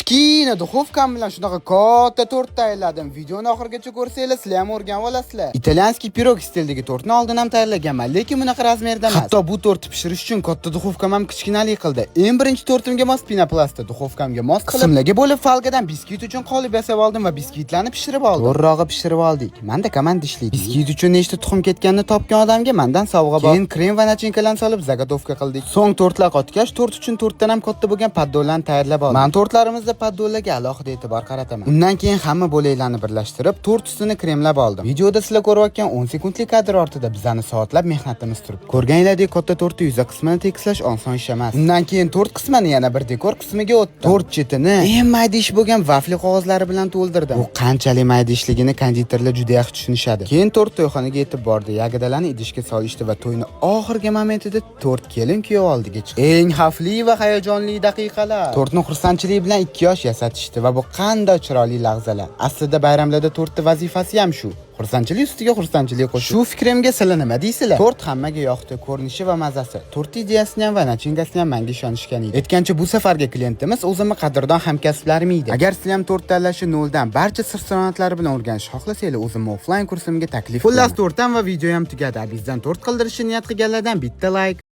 Kichkina duxovkam bilan shunaqa katta tort tayyorladim. Videoni oxirigacha ko'rsanglar, sizlar ham o'rganib olasizlar. Итальянский пирог stilidagi tortni oldin ham tayyorlaganman, lekin bunaqa размер da emas. Hatto bu tortni pishirish uchun katta duxovkam ham kichkinalik qildi. Eng birinchi tortimga mos pinoplastni duxovkamga mos qilib, qismlarga bo'lib folgadan biskvit uchun qolip yasab oldim va biskvitlarni pishirib oldim. To'g'rirog'i, pishirib oldik. Manda komanda ishlaydi. Biskvit uchun nechta tuxum ketganini topgan odamga mandan sovg'a bor. Keyin krem va начинка larni solib заготовка qildik. So'ng tortlar qotgach, tort uchun tortdan ham katta bo'lgan поддон larni tayyorlab oldim. Man tortlarimizda поддон larga alohida e'tibor qarataman. Undan keyin hamma bo'laklarni birlashtirib, tort ustini kremlab oldim. Videoda sizlar ko'rayotgan 10 sekundlik kadr ortida bizani soatlab mehnatimiz turibdi. Ko'rganinglardek, katta tortni yuza qismini tekislash oson ish emas. Undan keyin tort qismini yana bir dekor qismiga o'tdim. Tort chetini eng mayda ish bo'lgan vafli qog'ozlari bilan to'ldirdim. Bu qanchalik mayda ishligini konditerlar juda yaxshi tushunishadi. Keyin tort to'yxonaga yetib bordi. Ягода larni idishga solishdi va to'yni oxirgi momentida tort kelin kuyov oldiga chiqdi. Eng xavfli va hayajonli daqiqalar. Tortni xursandchilik bilan ikki yosh yasatishdi va bu qanday chiroyli lahzalar. Aslida bayramlarda tortni vazifasi ham shu. Xursandchilik ustiga xursandchilik qo'shish. Shu fikrimga sizlar nima deysizlar? Tort hammaga yoqdi, ko'rinishi va mazasi. Tort ideyasini ham va начинка sini ham menga ishonishgan edi. Aytgancha, bu safargi klientimiz o'zimni qadrdon hamkasblarim edi. Agar sizlar ham tort tanlashni noldan barcha sir sinoatlari bilan o'rganishni xohlasanglar, o'zimni offlayn kursimga taklif. Xullas, tortam va video ham tugadi. Bizdan tort qildirishni niyat qilganlardan bitta like.